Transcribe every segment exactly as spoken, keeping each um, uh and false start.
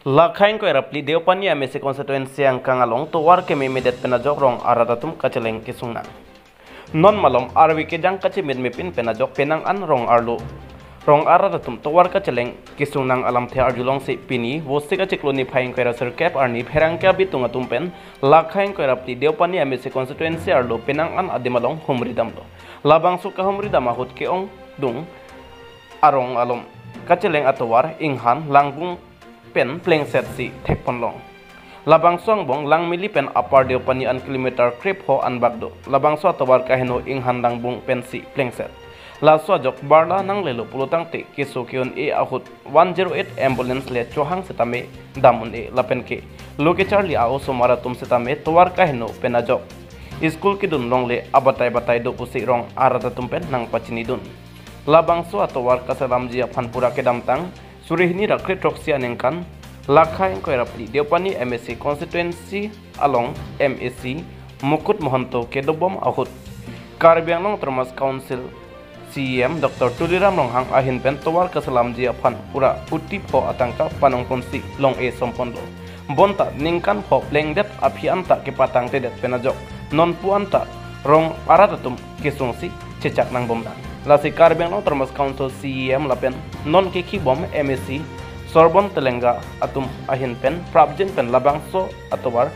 Lakha ingkoi ra phli Deopani M A C constituency angkang along tovar kememedet pen ajok rong arat atum kacheleng kesung nang. Non malom arve kejang kachemet mepin pen ajok penang an rong arlo rong arat atum tovar kacheleng kesung nang alamthe arjulongsi pini Vosik achiklo niphai ingkoi ra sirkep arni pherangke abitung atum pen lakha ingkoi ra phli Deopani M A C constituency arlo penang an adim along humri damlo. Labangso kehumri dam ahut ke-ongdung arong alom kacheleng atovar inghan langbung pen plengset si thekponlong. Labangso angbong Langmili pen Upper Deopani an kilometer krepho anbak do. Labangso atovar kaheno inghan langbung pensi plengset. Laso ajok barla nanglelo pulotangte keso ke-un-e ahut one zero eight ambulance le chohang setame dam un-e lapen ke lo kecharli a-osomar atum setame tovar kaheno pen ajok school kedun longle abatai batai do pusi rong arat atum pen nangpachinidun. Labangso atovar kaselamji aphan pura kedamtang suri hini ra kre throksi aningkan lakha ingkoi ra phli Deopani M A C constituency along M A C Mukut Mahanta kedobom ahut Karbi Anglong Autonomous Council C E M Doctor Tuliram Ronghang ahin pen tovar kaselamji aphan pura kuti pho atangka panongponsi long-e somponlo. Bonta ningkan pho plengdet aphi anta kepatangtedet pen ajok nonpu anta rong arat atum kesungsi chechak nangbom nang. Lasi Karbi Anglong Autonomous Council C E M lapen non kekhibom M A C Sorbon Telenga atum ahin pen prapjin pen labangso atovar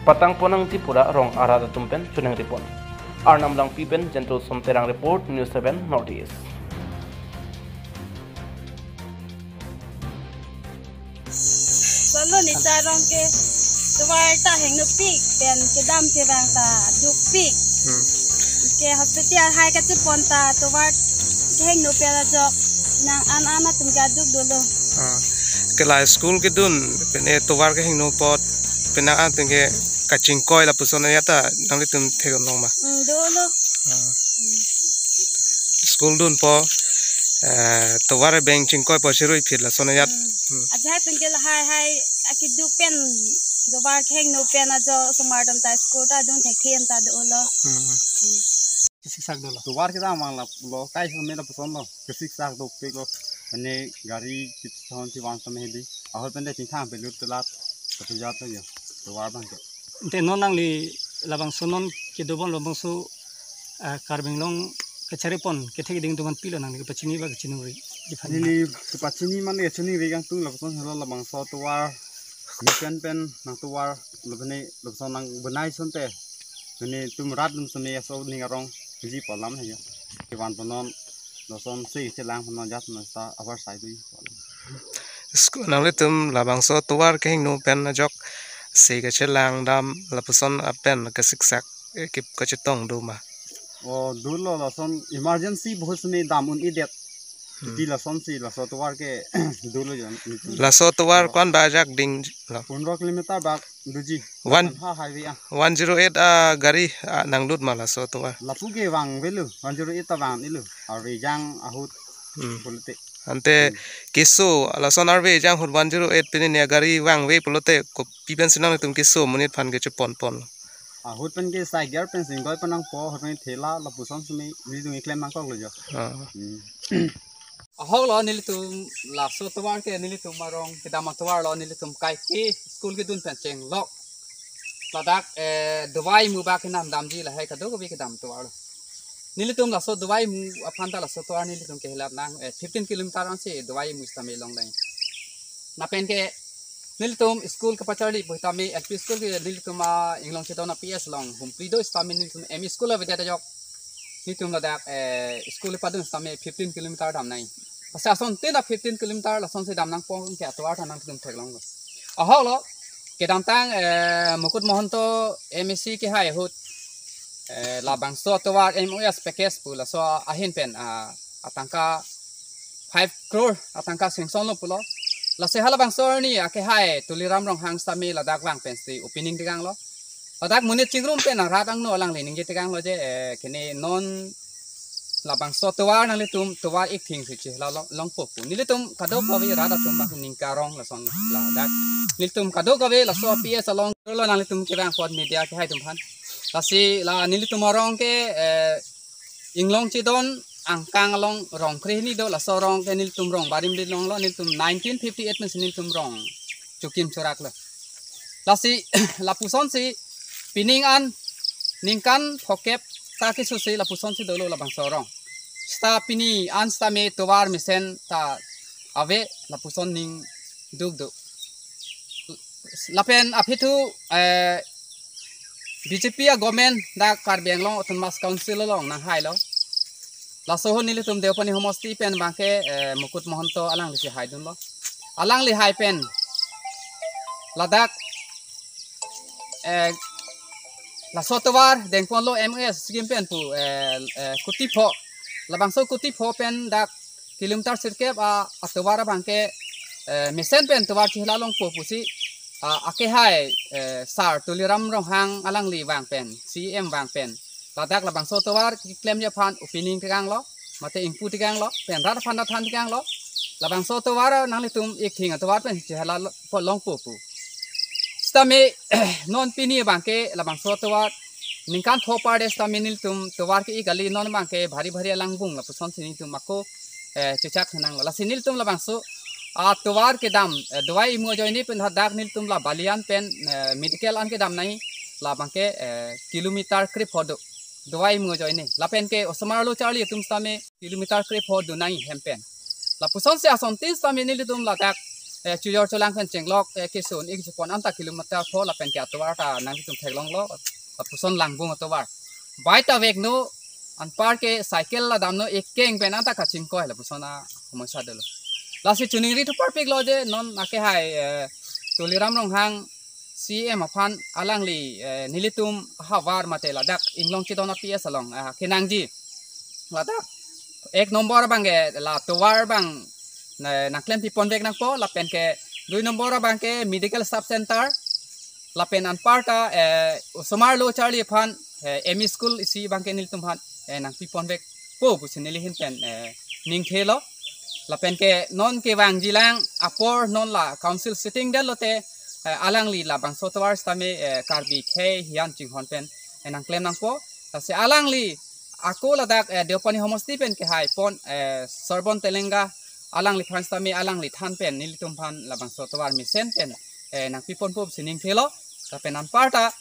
patangpon nangji pura rong arat atum pen choningri pon. Arnam Langpi pen Gentle Som Terang report, News seven North East. Solo ni charong ke tovar ta hengno pik pen kedam kevang ta dukpik. Hmm. Ke hospital hai kachepon ta tovar kehengno pen ajok nang an an atum ke aduk dolo. Ah. Ke la school kedun pen e tovar kehengno apot penang an pen ke kachingkoi lapuson ya ta nanglitum theklong ma? Hmm, dolo. Ah. School dunpo, eh, tovar beng chingkoipo, chirui phit lason ajat. Hmm. Hmm. Ajahai pen ke lahai hai akeduk pen tovar kehengno pen ajo osomar atum ta school ta dun thekthe ta dolo. Hmm. Hmm. Kesiksak dolo. Tovar kedam vanglo, kai same lapuson lo. Kesiksak dopiklo. Mane gari kithon si vang same hedi. Ahol pen de chingthang pelut pelat. Tapi jat ya. Tovar bang ke. Ante non nangli labangso non kedobom labangso, ah, Karbi Anglong kacharipon kethek ding duman pilo nangli kepachini ba kachiningri. Neli kepachini mane kachiningri kangtung lapuson helo labangso tovar mesen pen nang tovar labene lapuson nang benai sonte. Netum rat dun sene aso ning arong ji polam he. Kevan ponon lason si chelang ponon jat nasta abar sai dui. School nanglitum labangso tovar kehengno pen ajok si kachelang dam lapuson apen kesiksak, eh, kip kachetong do ma? O, dolo lason emergency bahut sene dam un-edet. Hmm. Ti lason si laso tovar ke dolo jon. Laso tovar ko-an bak ajak dinglo? Pondro kilometer bak doji. One, ha highway ah. One zero eight a gari, ah, nanglut ma laso tovar? Lapu ke vangvelo, one zero eight ta vang-elo. Arve jang ahut. Hmm. Pulote. Ante, hmm, keso lason arve jang ahut one zero eight pini ne gari vangve pulote kopi pensi nangtum keso monit aphan kechepon pon? Ahut pen ke cycle pen singgoi pen nangpo, ahut pen thela lapuson simi, di dung iklem nangkoklo jo. Ah. Hmm. Ahoklo nelitum laso tovar ke nelitum arong kedam atovar lo nelitum kaike school kedun pen chenglok. Ladak, eh, dawai mu bak kenam damji lahai kadokave kedam atovar lo. Nelitum laso dawai mu aphan ta laso tovar nelitum kehelat nang, eh, fifteen kilometer ansi dawai mu sitame longdang. Lapen ke nelitum school kepacharli pu sitame L P school ke nelitum a Inglong Chedon a P S along humphri do sitame nelitum M E school avedet ajok. Nelitum ladak, eh, school padun sitame fifteen kilometer damnang. Lasi asonte na fifteen kilometer lasonsi dam nangpo ke atovar ta nangtum theklonglo. Ahoklo, kedamtang, eh, Mukut Mahanta M A C kehai ahut, eh, labangso atovar M O S package pu laso ahin pen, ah, atangka five crore atangka sanction lo pulo. Lasi halabangso arni akehai Tuliram Ronghang sitame ladak vang pensi opening tekanglo. Ladak monit chingrum pen rat angno alangli ningje tekanglo je, eh, kene non labangso tovar nanglitum tovar ik thing si che la long, longpo pu. Nelitum kadokave rat atum bang ningkarong lason ladak. Nelitum kadokave laso P S along lo nanglitum kevang apot media kehai atum aphan. Lasi la nelitum arong ke, eh, Inglong Chedon angkang along rong kre hini do, laso arong ke nelitum rong barim di longlo, nelitum nineteen fifty-eight pensi nelitum rong chokim chorak lo. Lasi lapusonsi pining an ningkan phokep ta keso si lapusonsi dolo labangso arong. Seta pini an seta me tovar mesen ta ave lapuson ning duk do. Lapen aphi thu eh, B J P a government dak Karbi Anglong Autonomous Council along nanghailo. Laso ahut nelitum Deopani homosti pen abangke eh, Mukut Mahanta alangli si haidunlo. Alangli hai pen ladak eh, laso tovar dengponlo M O S scheme pen pu eh, eh, kuti pho. Labangso kuti pho pen dak kilometer sirkep a atovar abangke eh, mesen pen tovar chihla longpo pusi ah, akehai eh, Sar Tuliram Ronghang alangli vang pen C E M vang pen ladak labangso tovar keklemji aphan opening tekanglo, mate ingpu tekanglo, pen rat aphan rat than tekanglo. Labangso tovar nanglitum ikthing atovar pen chihla lo- po longpo pu. Sitame non pini abangke labangso tovar ningkan pho par de sitame nelitum tovar ke-ik kali, non abangke bhari bhari alangbung lapusonsi nelitum ako eh, chechak nanglo. Lasi nelitum labangso atovar kedam eh, Dawai Imu ajoine pen hadak nelitum la Balian pen eh, medical an kedam nai labangke eh, kilometer krepho do. Dawai Imu ajoine. Lapen ke osomar lo charli atum sitame kilometer krepho do nai hem pen. Lapusonsi asontin sitame nelitum ladak eh, chujor cholang pen chenglok eh, keso-un-ik chepon anta kilometer pho lapen ke atovar ta nanglitum theklonglo. Lapuson langbung atovar. Bai ta vekno anpar ke cycle la damno ekeng pen anta kachingkoi lapuson asomosya dolo. Lasi choningri thu parpiklo je non akehai eh, Tuliram Ronghang C E M aphan alangli eh, nelitum havar mate ladak Inglong Chidon a P S along ah, kenangji. Ladak ek nombor abangke la tovar abang na- nangklem pipon vek nangpo lapen ke dui nombor abangke medical sub center lapen anparta eh, osomar lo charli aphan eh, M E school isi abangke nelitum aphan eh, nangpipon vekpo pusi neli ahin pen eh, ningthelo. Lapen ke non kevangjilang apor non la council sitting detlote eh, alangli labangso tovar sitame eh, Karbi khei hian chinghon pen eh, nangklem nangpo. Lasi alangli ako ladak eh, Deopani homosti pen kehai pon eh, Sorbon Telenga alangliphan sitame alangli than pen nelitum aphan labangso tovar mesen pen eh, nangpiponpo pusi ningthelo. Lapen anparta